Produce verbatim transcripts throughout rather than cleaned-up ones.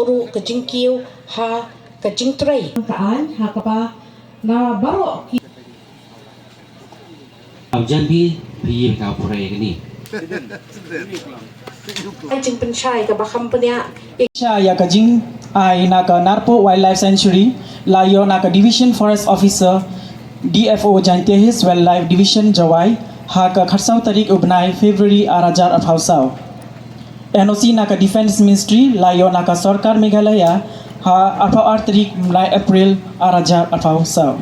Ruh ka jingkiew ha ka jingtrei. Ka aiñ ha kaba na baroh ki. Au jan bi phi ka pura ïa kane. Ai jingpynshai kaba kham pynïaid. Sha ïa ka jingai na ka Narpuh Wildlife Sanctuary la ïoh na ka Division Forest Officer, D F O Jaintia Hills Wildlife Division Jowai ha ka khatsaw tarik u bnai February ar hajar arphew saw. N O C na ka Defence Ministry la ïoh na ka Sorkar Meghalaya ha arphew ar tarik bnai April ar hajar arphew saw.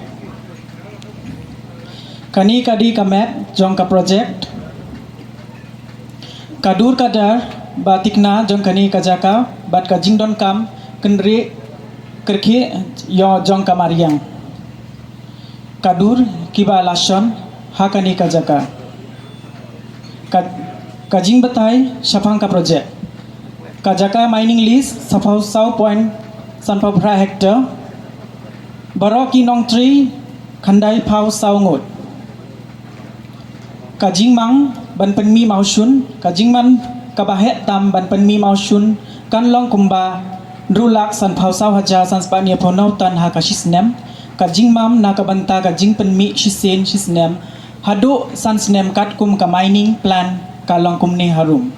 Kane ka dei ka map jong ka project. Ka dur ka dar ba thikna jong kane ka jaka bad ka jingdonkam kynriah kyrkieh ïa jong ka mariang. Ka dur kiba la shon ha kane ka jaka. Ka, ka jingbatai shaphang ka project. Ka jaka mining lease saphew saw point sanphew phra hektar. Baroh ki nongtrei khyndai phew saw ngut. Ka jingmang ban pynmih mawshun, ka jingmang kaba heh tam ban pynmih mawshun kan long kumba hynriew lak sanphew saw hajar san spah hynñiewphew hynñiew tan ha ka shi snem. Ka jingmam na ka bynta ka jingpynmih shisien shi snem haduh san snem katkum ka mining plan ka long kumne harum.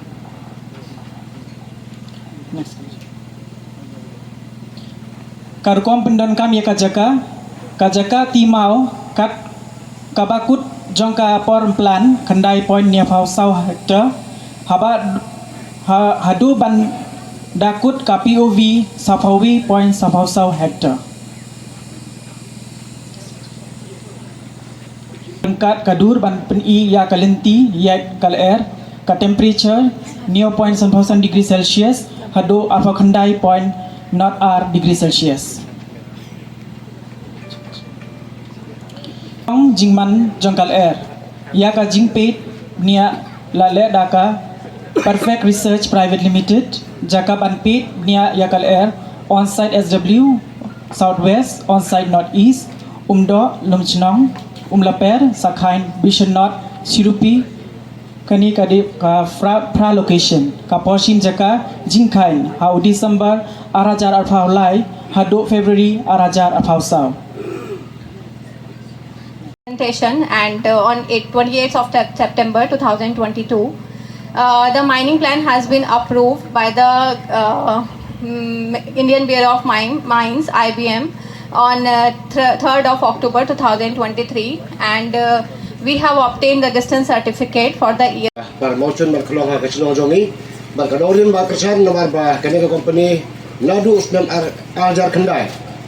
Ka rukom pyndonkam ïa ka jaka, ka jaka ti maw kat kaba kut jong ka por plan khyndai point hynñiewphew saw hektar haba ha, haduh ban da kut ka P O V saphew point saphew saw hektar. Ryngkat ka dur ban pyni ïa ka lynti ïaid ka lyer, ka temperature hynñiew point sanphew san degree Celsius haduh arphew khyndai point nod ar degree Celsius. Jong jingman jong ka lyer ïa ka jingpeit bniah la leh da ka Perfect Research Private Limited, jaka ban peit bniah ïa ka lyer, on site S W South West, on site North East, Umdoh, Lumshnong, Umlaper, Sakhain, Bishanot, Sirupi, kane ka dei ka phra, phra location, ka por shim jaka jingkhaiñ ha u December ar hajar arphew lai haduh February ar hajar arphew saw. Presentation and, uh, on eight, twenty-eighth of Sep-, September two thousand twenty-two. Uh, the mining plan has been approved by the, uh, mm, Indian Bureau of Mine, Mines, I B M, on, uh, th-, third of October two thousand twenty-three, and, uh, we have obtained the distance certificate for the year. Par mawshun ban khlong ha ka shnong jong ngi, ban ka dong rim ba kyrshan namar ba kane ka company naduh u snem ar, ar hajar khyndai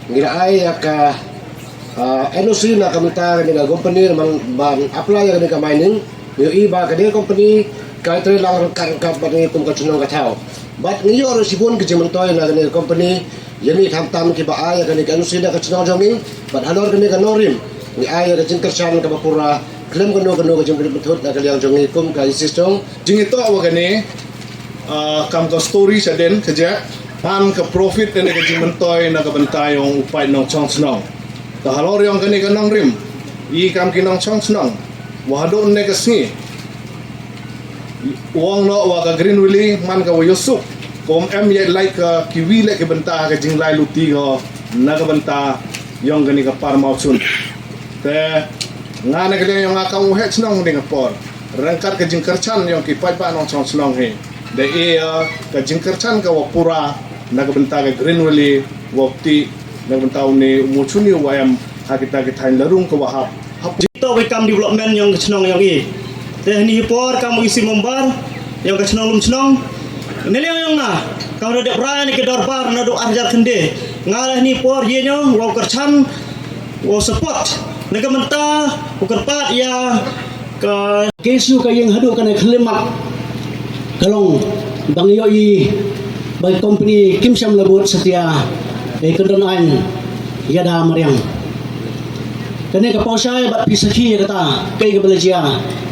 ngi la ai ïa ka, ah, N O C na ka bynta kane ka company ban, ban apply ïa kane ka mining. Ngi ïohi ba kane ka company ka trei lang ryngkat ryngkat bad ngi kum ka shnong ka thaw. Bad ngi ïoh ruh shibun ki jingmyntoi na kane ka company ïa ngi khamtam kiba ai ïa kane ka N O C na ka shnong jong ngi. Bad halor kane ka nongrim ngi ai ïa ka jingkyrshan kaba pura khlem kano kano ka jingpynbeit na ka liang jong ngi kum ka East Shillong. Jingïatoh wa kane, ah, kam ka story shaden ka jia, pan ka profit ne ka jingmyntoi na ka bynta yong u paid nongshong shnong. Ka halor yong kane ka nongrim, i kam ki nongshong shnong, wa haduh ne ka sngi u ong noh wa ka Green Valley man ka wa ïohsuk, ka um em ïa lait ka kiwi leh ki bynta ka jinglai luti ko na ka bynta yong kane ka par mawshun. Te nga na ka liang yong nga kam u heh shnong ne ka por. Ryngkat ka jingkyrshan yong ki paidbah nongshong shnong hi. Da e, uh, ka jingkyrshan ka wa pura na ka bynta ka Green Valley wa u ti na ka bynta une u mawshun u wa em ha kita ki thaiñ la rung ka wa hap. Hap. Jingtoh ka kam development yong ka shnong yong i. Te hini hi por kam u E C member yong ka shnong Lumshnong. Ne liang yong nga kam da dep rai ne ka dorbar naduh ar hajar khyndai. Nga la hini por ye nyong wa u kyrshan wa u support na ka bynta u kyrpad ïa ka K S U ka ïeng haduh kane khyllipmat ka long ba ngi ïohi ba ki company kim shym la bud satia ïa ka kyndon aiñ ïada mariang. Kane ka pawshai bad phi sakhi ïa kata kaei kaba la jia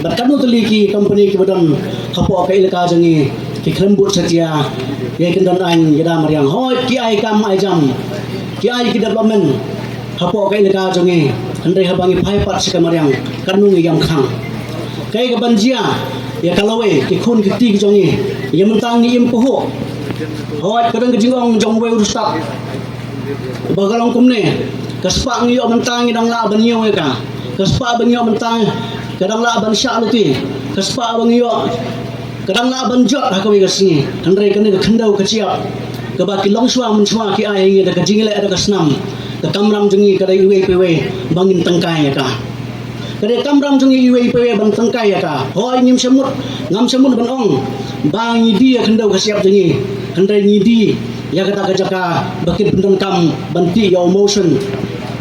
bad katno tylli ki company kiba don hapoh ka elaka jong ngi ki khlem bud satia ïa ka kyndon aiñ ïada mariang. Hooid ki ai kam ai jam, ki ai ki development hapoh ka elaka jong ngi, hynrei haba ngi phai pat sha ka mariang katno ngi ïam khang. Kaei kaban jia ïa ka lawei ki khun ki kti ki jong ngi, ïa mynta ngi im pahuh. Hooid, ka dang ka jingong jong uwei u riewstad ba ka long kumne. Ka spah ngi ïoh mynta ngi dang lah ban ñiew ïa ka. Ka spah ba ngi ïoh mynta ka dang lah ban shah luti. Ka spah ba ngi ïoh ka dang lah ban jot ha kawei ka sngi. Hynrei kane ka khyndew ka shyiap kaba ki longshuwa mynshuwa ki ai ïa ngi da ka jingïaleh da ka snam, ka kamram jong ngi ka dei iwei pa iwei ba ngin tyngkai ïa ka. Ka dei kamram jong ngi iwei pa iwei ban tyngkai ïa ka. Hooid, ngim shym mut, ngam shym mut ban ong ba ngi die ïa ka khyndew ka shyiap jong ngi. Hynrei ngi die ïa kata ka jaka ba kin pyndonkam ban tih ïa u motion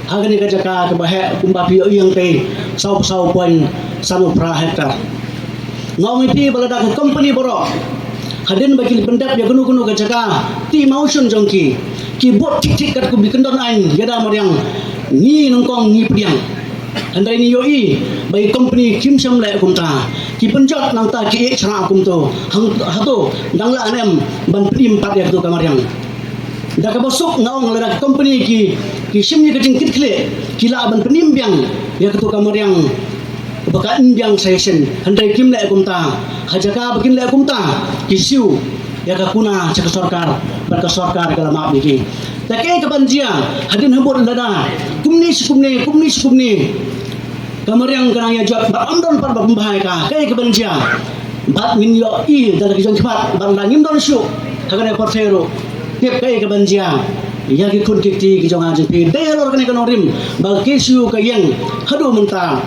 ha kane ka jaka kaba heh kumba phi ïohi hangtei, saw, saw point san u phra hektar. Nga ong ïa phi ba lada ka company baroh hadien ba kin pyndep ïa kano kano ka jaka, tih motion jong ki, ki bud thik thik katkum ki kyndon aiñ ïa da mariang, ngi nyngkong ngi pdiang. Hynrei ngi ïohi ba ki company kim shym leh kumta. Ki pynjot nangta ki ïeh shrah kumto. Hang, hato dang lah ne em ban pynim pat ïa kato ka mariang? Da kaba suk nga ong lada ki company ki, ki shim ïa ka jingkitkhlieh, ki lah ban pynim biang ïa kato ka mariang ba ka im biang sa shisien. Hynrei kim leh kumta. Ha jaka ba kin leh kumta, ki siew ïa ka kuna sha ka sorkar bad ka sorkar ka la map ïa ki. Te kaei kaban jia hadien habud lada kumne shi kumne, kumne shi kumne ka mariang ka nang ïa jot bad ym don pat ba pynbha ïa ka? Kaei kaban jia? Bad ngin ïohi da la ki jong ki khmat bad la ngim don shuh ha kane ka pyrthei ruh. Tip kaei kaban jia ïa ki khun ki kti ki jong nga jong phi. Dei halor kane ka nongrim ba ka KSU ka ïeng haduh mynta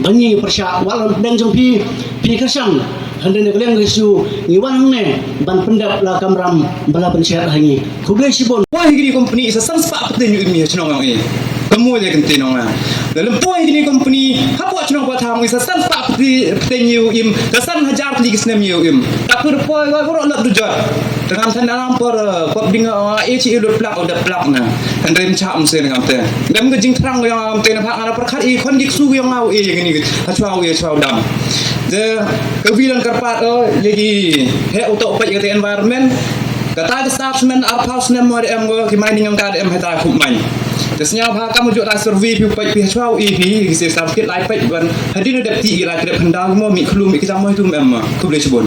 ba ngi pyrshah, wat la pdeng jong phi, phi kyrshan. Hynrei na ka liang ka KSU ngi wan hangne ban pyndep la kamram ba la pynshet ha ngi. Khublei shibun. Poi ha kine company sa san spah pateng ïa u im ïa shnong ïa u im. Ka mut ïa kynti nong ïa. Lada lem poi ha kine company hapoh shnong Pathaw sa san spah pateng ïa u im, ka san hajar tylli ki snem ïa u im. Ta kur poi wa bro lak du jot. Tengam san alam por pop ding a e chi lut plak o dat plak na. Kan rem cham sen ngam te. Ngam ka jingthrang ïa ngam te na phak ngam pyrkhat i khon dik su ïa ngau e ïa kine hachwa u ïa chwa u dam. Te ka wilan kyrpad o ïa ki he u to peit ïa te environment. Kata ka staff snem arphew snem mo em ngo ki mining ong ka em heta khup main. Te sñiaw bha kam u jot ta survey phi peit phi hachwa u e phi ki se staff kit lai peit ban hadien u dep ti ki lai kit hynda mo mi khlum mi ki jam mo tu em. Khublei shibun.